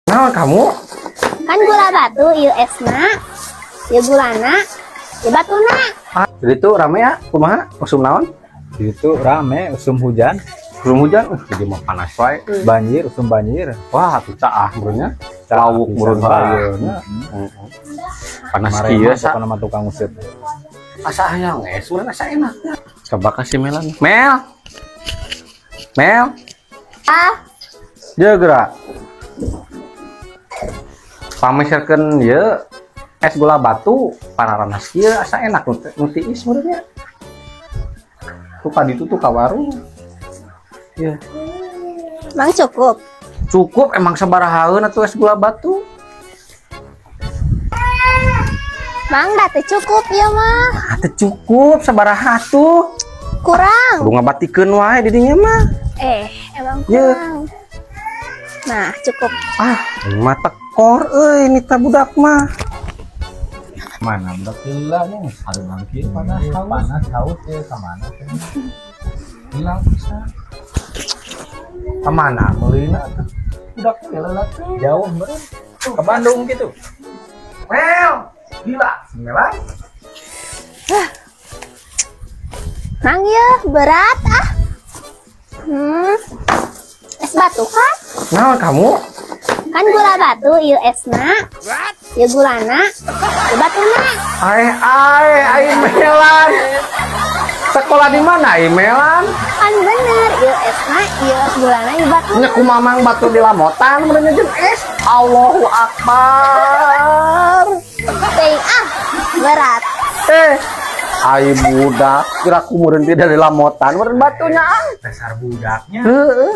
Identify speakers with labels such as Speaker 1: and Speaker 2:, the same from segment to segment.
Speaker 1: Nah, kamu
Speaker 2: Kan gula batu ieu esna, ieu gulana, ieu batuna.
Speaker 1: Ah, jadi tuh rame ya, kumaha? Usum naon?
Speaker 3: Itu rame usum hujan.
Speaker 1: Usum hujan, jadi mah panas wae.
Speaker 3: Banjir, usum banjir.
Speaker 1: Wah, atuh caah meureunnya. Lawuk meureun ayeuna. Panas kieu sa.
Speaker 3: Pokona mah tukang useup.
Speaker 1: Asa hayang es, meureun asa enak. Coba kasih Melan. Mel. Mel.
Speaker 2: Ah,
Speaker 1: Dia gerak. Pameserkeun ieu es gula batu panaranas kieu asa enak nu tiis meureun nya. Tuh ka ditu tuh ka warung. Iya.
Speaker 2: Emang cukup.
Speaker 1: Cukup emang sabarahaeun atuh es gula batu.
Speaker 2: Mang da teu cukup ieu mah.
Speaker 1: Ah, teu cukup sabaraha atuh.
Speaker 2: Kurang.
Speaker 1: Kudu ngabatikeun wae di dinya mah.
Speaker 2: Emang
Speaker 1: Ye.
Speaker 2: kurang. Nah, cukup.
Speaker 1: Ah, mah tekor euy nita budak mah.
Speaker 3: Mana budak gila nya hareudang kieu panas haus. Panas haus ya ka mana teh?
Speaker 1: Hilang pisan. Ka mana meulina tuh? Budak gila teh.
Speaker 3: Jauh meureun. Ke Bandung gitu.
Speaker 1: Mel, gila, Melan.
Speaker 2: Mang ieu berat ah. Es batu kan?
Speaker 1: Nah, kamu?
Speaker 2: Kan gula batu ieu esna, ieu gulana, ieu batuna.
Speaker 1: Ae ae ai Melan. Sekolah di mana ai Melan?
Speaker 2: Kan bener ieu esna, ieu gulana, ieu batuna.
Speaker 1: Nya kumamang batu di lamotan meureun jeung es. Allahu Akbar.
Speaker 2: Teuing ah, berat.
Speaker 1: Ai budak, kira ku meureun teh dari lamotan meureun batunya ah.
Speaker 3: Dasar budaknya.
Speaker 1: Heeh.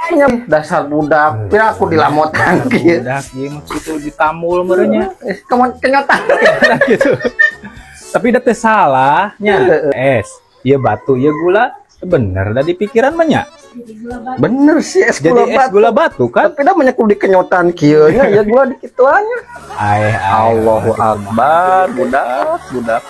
Speaker 1: Nya dasar budak, kira aku di lamotan kieu.
Speaker 3: Budak ieu mah kitu ditambul meureun nya.
Speaker 1: Kamu kenyotan.
Speaker 3: Gitu. Tapi da teh salah nya. Es, ieu batu, ieu gula. Bener da di pikiran mah nya.
Speaker 1: Bener sih es
Speaker 3: Jadi
Speaker 1: gula
Speaker 3: es
Speaker 1: batu.
Speaker 3: gula batu kan?
Speaker 1: Tapi dah banyak kudu dikenyotan kieu nya, ya gula dikituannya.
Speaker 3: Ae, ae,
Speaker 1: Allahu Akbar, budak, budak.